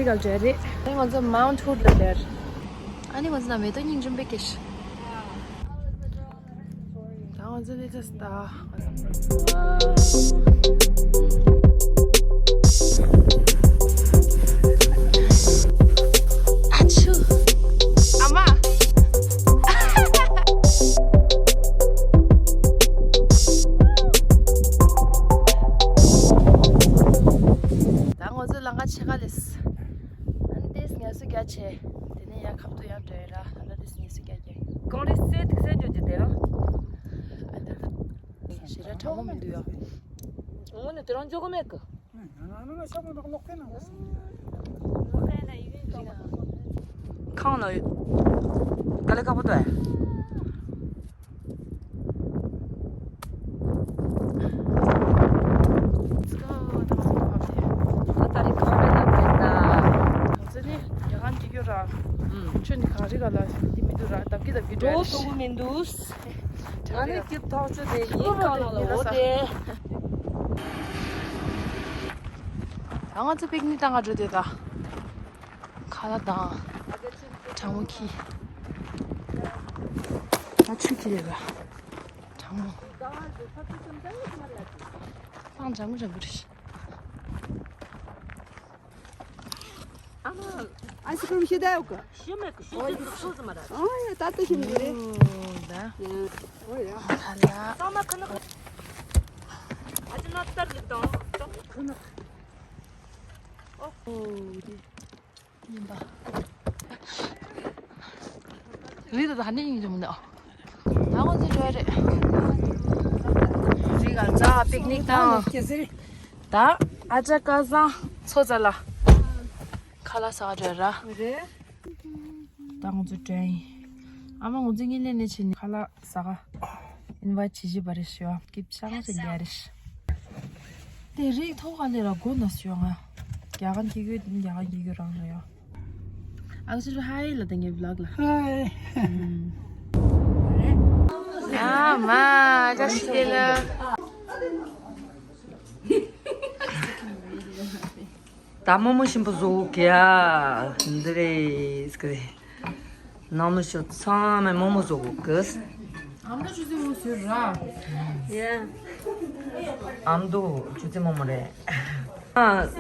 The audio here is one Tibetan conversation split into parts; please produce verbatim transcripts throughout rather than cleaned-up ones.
ག་ལ་འབྲས་རེད། ཨ་ནི་ང་ཚོ་མའུན་ཧུད་ལ་འབྲས། ཨ་ནི་ང་ཚོ་ན་མེ་ཏོག་སྙིང་རྗེ་པོ་སྐྱེས། ད་ང་ཚོ་ལི་ཏ་སི་ད། ཨ་ཆུ། ཨ་མ། ད་ང་ཚོ་ལམ་ཁ་ཕྱེད་ཀ་ལས། ཨ་ནི་ཏེས་ངལ་གསོ་རྒྱག་བྱས། དེ་ནས་ཡར་ཁ་ཐུག་ཡར་འགྲོ་ཡ་ར། ཨ་ནི་ཏེས་ངལ་གསོ་རྒྱག་རྒྱག་གང་རེད་སེ་ཏིག་སེ་འགྲོ་རྒྱུ་དེ་ར། ཨ་ད་ད། ཞེ་དྲག་གྲང་མོ་མི་འདུག་ཡ། དངོས་གནས་དེ་རང་འཇོག་གི་མེད་གི། ཁང་ལ་དཀའ་ལས་ཁག་པོ་འདུག་ཨ། ད་ད་རེས་ཁང་པའི་ནང་ཕེབས་ད། ང་ཚོ་ནི་རྒྱ་གར་འགྲིག་ཡོད་ར། ཨུམ། ཁྱོད་ནི་གངས་རི་ག་ལ་འདི་མི་འདུག་ར། འདབ་ཀྱི་འདབ་ཀྱི་འགྲོ་འགྲོ་ཐུབ་ཀྱི་མི་འདུག་ཨ་ནི་སྐྱིད་ཐག་ཆོད་དེ་ཡིན་གང་ལ་འོ་དེ། ད་ང་ཚོ་པིག་ནིག་བཏང་ག་འགྲོ་དེ་ད། ཁ་ལག་དང་། གྲང་མོ་ཁྱི། ང་ཆུ་ཁྱི་རེད་ལ། གྲང་མོ། སང་གྲང་མོ་གྲང་མོ་རེད། ཨ་མ། ཨའི་སི་ཀྲིམ་ཤི་ད་ཡོད་གི། ཤི་མེད་གི། ཤི་རྒྱུ་དེ་ཆོག་ཟིན་མ་རེད། ཨ་ཡ་ད་ལྟ་ཤི་མི་རེད། ཨོ་ད། ཨོ་ཡ། ཧ་ལ། ཚང་མ་ཁ་ནག་ཨ་ཅེ་ན་ཏར་ལིག་དང་། ཁ་ནག་ཨོ་དེ། ཡིན་པ། རི་དེ་ད་ནི་ཡིན་གྱི་མི་འདུག་ད་ང་ཚོ་འགྲོ་ཡ་རེད། རི་ག་ལ་ཛ་པིག་ནིག་དང་། ད་ཨ་ཅག་སྐལ་བཟང་ཚོ་ཙ་ལ། ཁ་ལག་ཟ་ག་འགྲོ་ཡ་ར། རེད། ད་ང་ཚོ་འགྲོ་ཡ་ཡིན། ཨ་མ་ང་ཚོ་གཉིས་ལས་ནས་བྱས་ནས་ཁ་ལག་ཟ་ག་ཨིན་ཝའི་ཊི་བྱེད་བཞིན་པ་རེད་ཤི་བ། སྐྱིད་ཤང་ཟེར་རྒྱ་རེད་ཤི། དེ་རིགས་ཐོག་ག་ལས་ར་གོ་ན་ཤི་བ་ང་། རྒྱ་གར་སྐྱིད་གོ་རྒྱ་གར་སྐྱིད་གོ་རང་རེད་ཡ། ཨ་ཁུ་ཧའི་ལ་དེ་ངའི་བི་ལོག་ལ། ཧའི། ཨ་མ་བཀྲ་ཤིས་བདེ་ལེགས། ད་རྨོ་མོ་ཞིམ་པོ་བཟོ་གི་ཡ། འདི་རེད་ཟེར་གི་རེད། ནང་མི་ཤོ་ཚང་མས་རྨོ་མོ་བཟོ་གི། ཨ་མ་ཆུ་ཚོད་མོ་ཟོས་ར། ཡ། ཨ་མ་དུ་ཆུ་ཚོད་རྨོ་མོ་རེད། ཨ།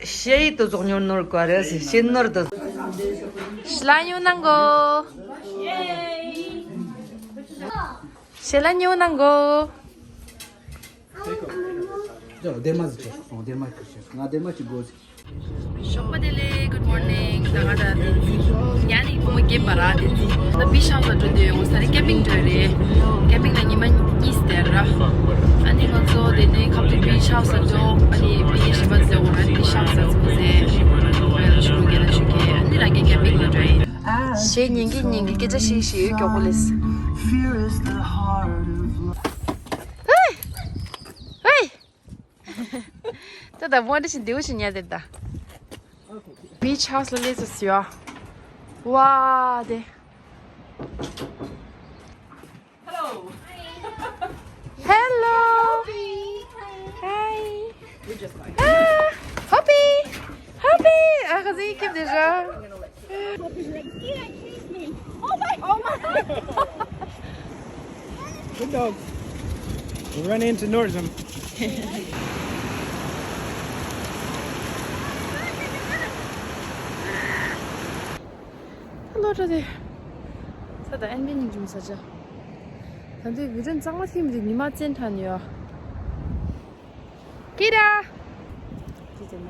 ཤེས་ཡིག་ཏུ་ཟོག་ཉོར་ནོར་ག་རེ་ཤེས་ནོར་དུ། ཤི་ལ་ཉོ་ནང་གོ། ཤི་ལ་ཉོ་ནང་གོ། ཅོ་སྡེར་མ་ཟིག་ཆོག་སོང་། སྡེར་མ་ཁུར་ཆོག་ང་སྡེར་མ་ཅིག་དགོས་ཟིག་ཞོགས་པ་བདེ་ལེགས། Good morning། ད་ག་ད་དེ་ཉ་ནི་བུ་མོ་རྒན་པ་ར་དེ་དེ་ད་བི་ཤང་ལ་འགྲོ་དེ་ཡོང་ས་རེད། ཀེམ་པིང་འགྲོ་རེད། ཀེམ་པིང་ལ་ཉི་མ་གཉིས་སྟེར་ར། ཨ་ནི་ང་ཚོ་དེ་ནས་ཁ་ཐུག་བི་ཤང་ལ་འགྲོ། ཨ་ནི་བི་ཤི་མ་ཟེར་འོ་ར་བི་ཤང་ཟེར་ཚོ་ཟེར། ང་ལ་ཞུ་རུ་རྒན་ལ་ཞུ་གེ་ཨ་ནི་རང་གི་ཀེམ་པིང་ལ་འགྲོ་ཡིན། ཞེས་ཉིན་གི་ཉིན་གི་སྐད་ཆ་ཤིག་ཤིག་ཡོད་མགྱོགས་པོ་ལས། ཧེ། ཧེ། ད་ད་བོ་འདྲ་ཞིག་འདིའུ་ཞིག་ཉལ་དེ་ད། བི་ཆི་ཧའུ་སི་ལ་སླེབས་ཚར་སོང་ཡ། ཝ་དེ། Hello. Hello. Hi. Hi. Ah, Hoppy. Hoppy. Ah, vas-y, kiffe déjà. Good dog. We run into Nordstrom. Hello, today. ས་ད་ཨན་བི་ཉིན་ཇུམ་ས་ཆ། ད་དུས་བི་ཌིའོ་གཙང་མ་ཐིམ་དེ་ཉི་མ་བཙན་ཐང་ཡོད། ཀི་ར། ཀི་ཙེ་མ།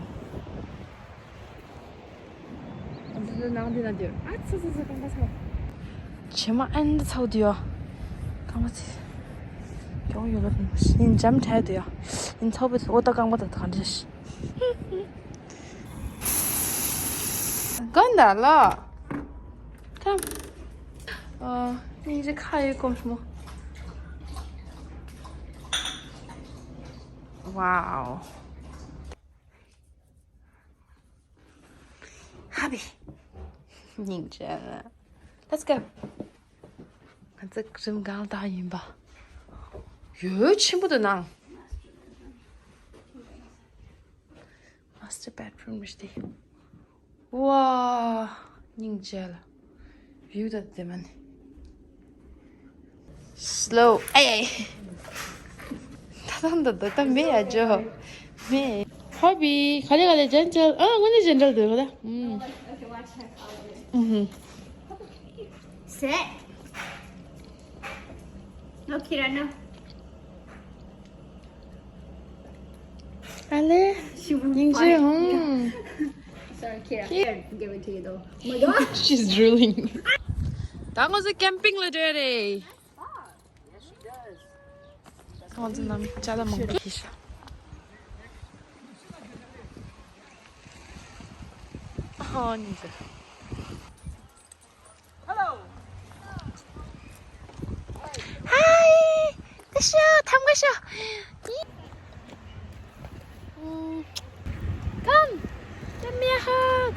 ཨ་འདི་ནང་འདི་ན་འདིར། ཨ་ཚ་ཚ་ཚ་རྐང་པ་ཚ། བྱེ་མ་ཨན་འདི་ཚ་བོ་འདི་ཡོད། རྐང་པ་ཚ། གྱོང་ཡོད་ལ་ཡིན་འཇམ་འཕྲད་འདི་ཡོད། ཡིན་ཚ་བོ་འདི་འོ་ད་རྐང་པ་ད་ད་ག་འདྲ་ཞིག་གང་ད་ལ། ཁམ། ཨ། སྙིང་རྗེ་ཁ་ཡོད་གོམས་མོ། ཝའོ། ཧ་བི། སྙིང་རྗེ། Let's go. ང་ཚོ་རིམ་གང་ལ་བཏང་ཡིན་པ། ཡོད་ཆེན་པོ་འདུག་ནང་། Master bedroom རེད་དེ། ཝ། སྙིང་རྗེ་ལ། བིའུ་ད་དེ་མ་ནི། སི་ལོ། ཨེ་ཨེ། ད་ད་ད་ད་ད་མེད་ཡ་ཇོ། མེད། ཧོ་བི། ག་ལེ་ག་ལེ་ཇན་ཇལ། ཨ་དངོས་གནས་ཇན་ཇལ་འདུག་ག་ད། ཨུམ། ཨུམ། Sit. No, Kira, no. ཨ་ལེ། སྙིང་རྗེ། ཧུམ། Sorry, Kira. Here, give it to you, though. Oh my God. She's drooling. ད་ང་ཚོ་ཀེམ་པིང་ལ་འགྲོ་ཡ་རེད། ང་ཚོ་ནམ་ཅ་ལག་མང་པོ་ཤི་ཤག་ཨ་ནི་ཟེར། Hello. Hi. ད་ཤོག་ཐམ་ག་ཤོག་ཨུམ། Come. Give me a hug.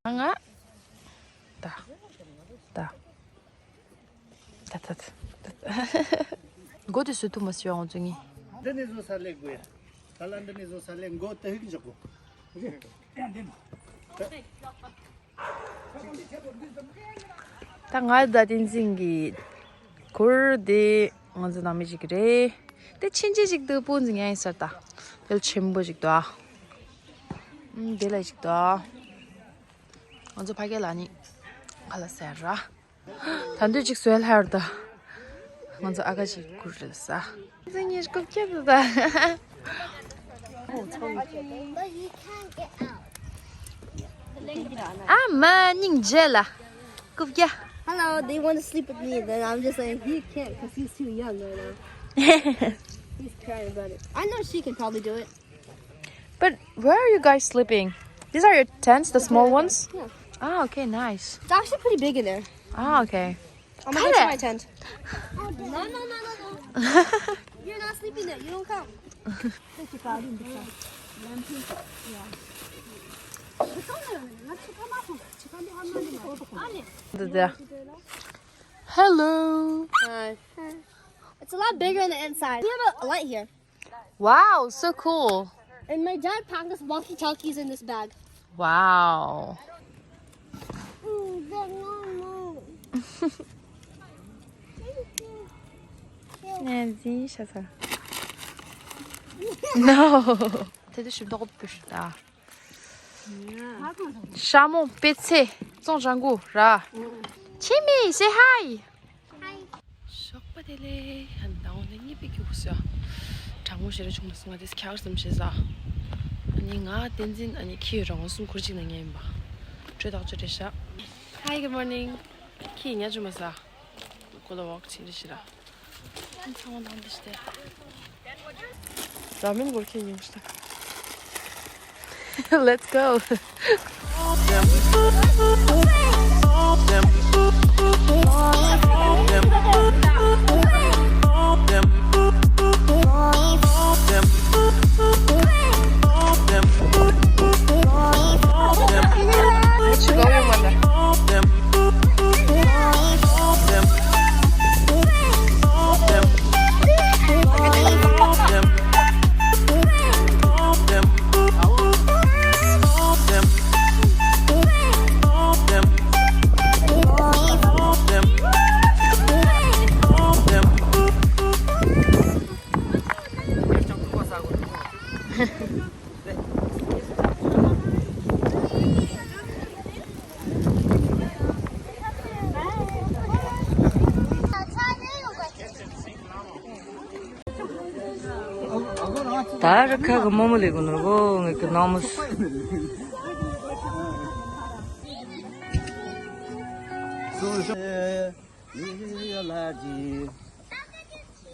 ཨུམ། ང་ད་ད། ད་ད་ད། མགོ་དེ་སུ་ཐུ་མ་སི་ཡོང་ཚུ་ངི། འདི་ནས་བཟོ་ས་ལེགས་དགོས་ཡ། ད་ལ་འདི་ནས་བཟོ་ས་ལེགས། མགོ་དེ་ཧིག་འཇོག་གོ། ད་ང་ད་བསྟན་འཛིན་གྱི་གུར་དེ་ང་ཚོ་ནང་མི་ཞིག་རེད། དེ་ཕྱིན་ཆད་ཅིག་ཏུ་སྤུན་ཟིག་ཡང་ཡིན་ས་རེད་ད། དེ་ལ་ཆེན་པོ་ཞིག་འདུག་ཨ། ཨུམ། དེ་ལ་ཞིག་འདུག་ཨ། ང་ཚོ་ཕ་གི་ལ་ནི་ཁ་ལ་ཟེར་ར། ད་འདོད་ཅིག་བཟོས་ལྷར་ད། ང་ཚོ་ཨ་ཁ་ཅིག་གུར་རེད་ས། ང་ཚོ་གཉིས་རྐུབ་ཀྱག་ད། ཨ་མ་སྙིང་རྗེ་ལ། རྐུབ་ཀྱག Hello, they want to sleep with me, then I'm just like, he can't because he's too young right now. He's crying about it. I know she can probably do it. But where are you guys sleeping? These are your tents, the small ones? Yeah. Ah, okay, nice. It's actually pretty big in there. Ah, okay. I'm gonna go to my tent. No, no, no, no, no. You're not sleeping there. You don't come. Hello. Hi. It's a lot bigger on the inside. We have a light here. Wow, so cool. And my dad packed us walkie-talkies in this bag. Wow. No. དེ་དུ་ཞིབ་ཏོག་པུ་ཞིག་ད། ཤ་མོ་པེ་ཚེ་ཙོང་ཞང་གུ་ར། ཆི་མི་say hi. Hi. ཞོགས་པ་བདེ་ལེགས། ཨ་ནི་ད་འོང་ལེ་གཉིད་པའི་ཁྱུག་སོ། གྲང་མོ་ཞེ་རེ་བྱུང་མ་སོང་། ང་དེ་ཁྱག་ཙམ་བྱས་ས། ཨ་ནི་ང་བསྟན་འཛིན་ཨ་ནི་ཁྱི་ཡོད་རང་སུམ་ཁུར་གཅིག་ན་ངས་ཡིན་པ། དྲོད་ཐག་ཆོད་རེད་ཤག Hi, good morning. ཁྱི་ཉ་བཅུ་མ་ས། ཁོ་ལ་ཝོག་བྱེད་རེ་ཞིག་ར། ཚང་མ་ནང་འདི་ཞིག་སྟེ། ར་མེན་གོར་ཁྱེད་ཉུང་ཤ། Let's go. ད་ར་ཁ་གི་མོ་མོ་ལེ་གོ་ནོ་གོ་ངེ་གི་ནོ་མོ།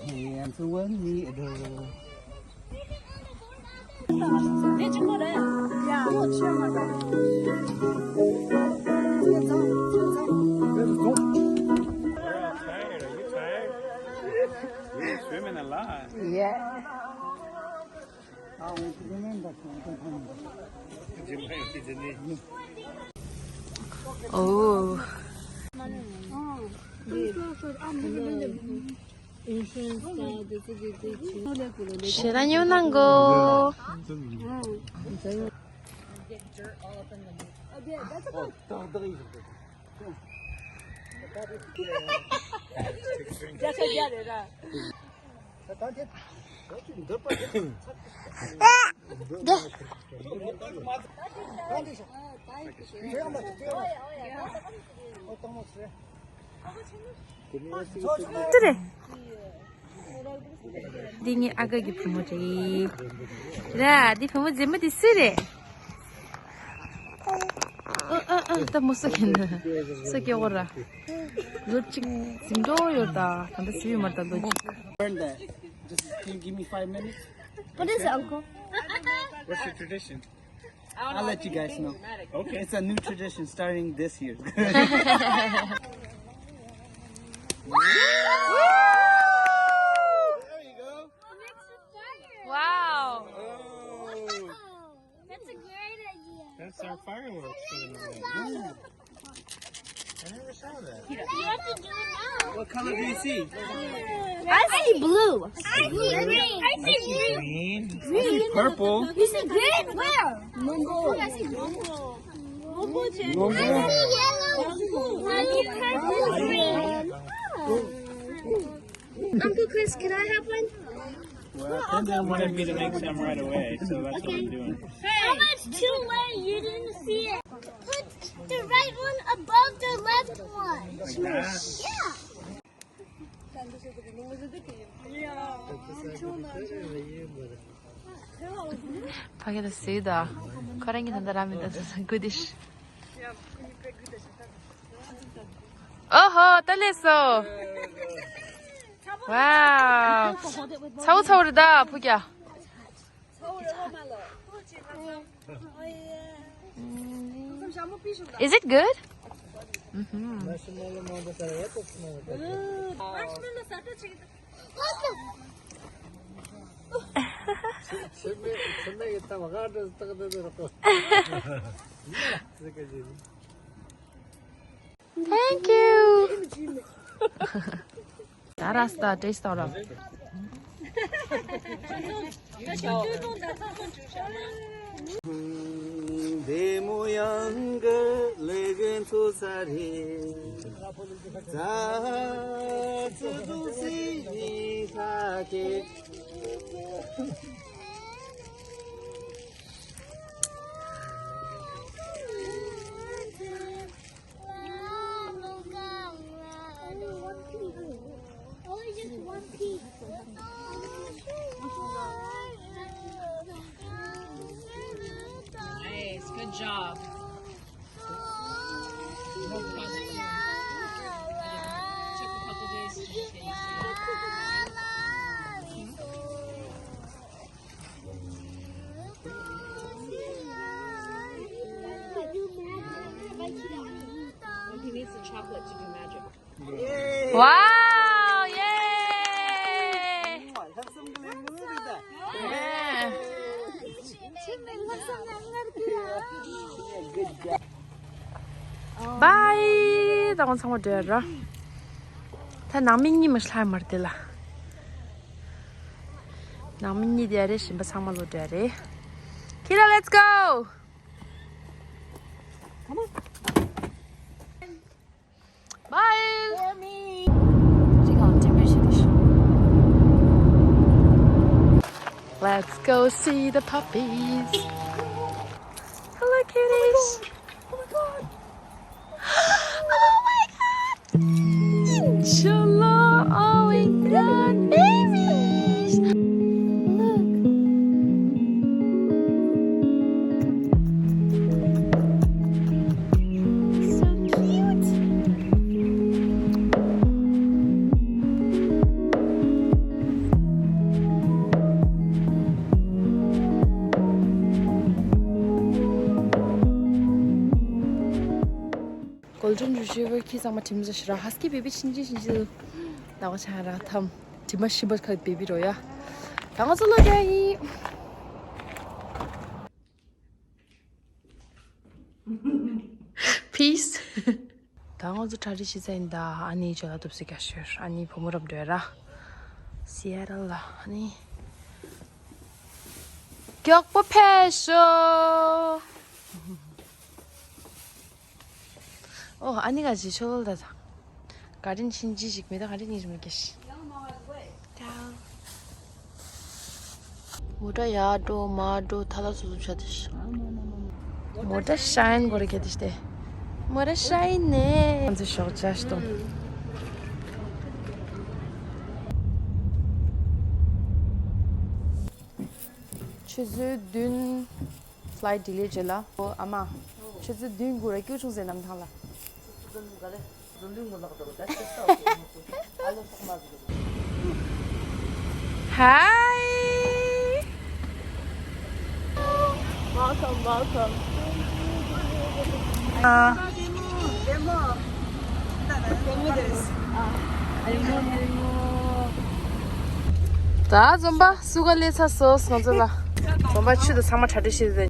Did you put it? We're all tired. Are you tired? You're swimming a lot. Yeah. Oh. Insurance card, this is the thing. Shira nyo nango. ཏི་རེ། འདི་ངའི་ཨ་ཁུ་གི་བུ་མོ་རེད། ར། འདི་བུ་མོ་མཛེས་མ་འདི་སུ་རེད། ཨ་ཨ་ཨ། ད་མོ་སུ་ཡིན་ན། སུ་སྐྱེ་བོ་ར། ལོ་གཅིག་འཛིན་འགྲོ་ཡོད་ད། ད་ད་སུ་ཡོད་མ་ད་ལོ་གཅིག Learn that. Just, can you give me five minutes? What is it, uncle? What's your tradition? I'll let you guys know. Okay. It's a new tradition starting this year. There you go. Wow. Oh. That's a great idea. That's our fireworks for the night. I never saw that. You have to do it now. What color do you see? I see blue. I see green. I see green. Green. I see purple. You see green? Where? Mango. I see mango. I see yellow. I see purple green. Uncle Chris, can I have one? Well, Tenzin wanted me to make some right away, so that's what I'm doing. How much too late you didn't see it? Put the right one above the left one. Like that? Yeah. ཕ་གི་ད་སུས་ད། ཁོ་རང་གི་ད་ད་ར་མི་ད་ད་གུ་དིཤ། ཨོ་ཧོ། ད་ལེ་སོ། Wow. ཚ་བོ་ཚ་བོ་རེད་ད་ཕུ་ཀྱ། Is it good? Mm-hmm. Thank you. ད་ར་སྟ་ཏེ་སི་ཏོག་ར། བདེ་མོ་ཡང་གི་ལེ་གན་ཚོ་ས་རེ། ཛ་ཙི་དུ་སི་ནི་ཁ་ཀེ། Only just one piece. Nice, good job. Took a couple days to get used to. He needs the chocolate to do magic. Wow! Yay! Bye. ད་ང་ཚང་མ་འགྲོ་ཡ་ར། ད་ནང་མི་གཉིས་མ་ཤི་ལྷག་མ་རེད་དེ་ལ། ནང་མི་གཉིས་དེ་རེད། གཞན་པ་ཚང་མ་ལོ་འགྲོ་ཡ་རེད། Kira, let's go. Bye. For me. Let's go see the puppies. Hello, cuties. Oh my God. Oh my God. Inshallah. Oh my God. Babies. Look. So cute. Golden Retriever ཁྱི་ཚང་མ་དྲིམ་ཟ་ཤི་ར། Husky baby ཆིན་ཆིན་ཆིན་ཆིན། ད་ག་ཆ་ར་ཐམ། དྲི་མ་ཤི་བ་ཁ་baby རོ་ཡ། ད་ང་ཚོ་ལོ་རྒྱ་ཡིན། Peace. ད་ང་ཚོ་གྲ་སྒྲིག་ཤི་ཚ་ཡིན་ད། ཨ་ནི་ཇོ་ལ་ཐུབ་སི་རྒྱ་ཤོར། ཨ་ནི་བུ་མོ་རབ་འགྲོ་ར། Seattle ལ་ཨ་ནི། མགྱོགས་པོ་ཕེབས་ཤོག་ཨོ། ཨ་ནི་ག་ཇི་ཤོ་ལ་ད། ག་རིན་ཆིན་ཇི་ཞིག་མེད་ད། ག་རིན་ཉིན་ཞིག་མེད་ཀྱི་ཤི། མོ་ཊ་ཡར་འགྲོ་མར་འགྲོ་ཐ་ལ་སོ་སོ་བྱ་དེ་ཤི། མོ་ཊ་ཤའིན་གོ་རེ་ག་དེ་ཤི་དེ། མོ་ཊ་ཤའིན་ནེ། ང་ཚོ་ཞོགས་ཇ་ཤི་དོ། ཆུ་ཚོད་བདུན། Flight delay བྱས་ལ། ཨོ་ཨ་མ། ཆུ་ཚོད་བདུན་འགོར་ར་སྐྱོ་བྱུང་ཟེར་གནམ་ཐང་ལ། Hi. Welcome, welcome. ཨ། ད་འཛོམས་པ་སུ་ག་ལས་ཚ་སོ་ང་ཚོ་ལ། འཛོམས་པ་ཆུ་དང་ཚང་མ་གྲ་སྒྲིག་བྱེད་དེ།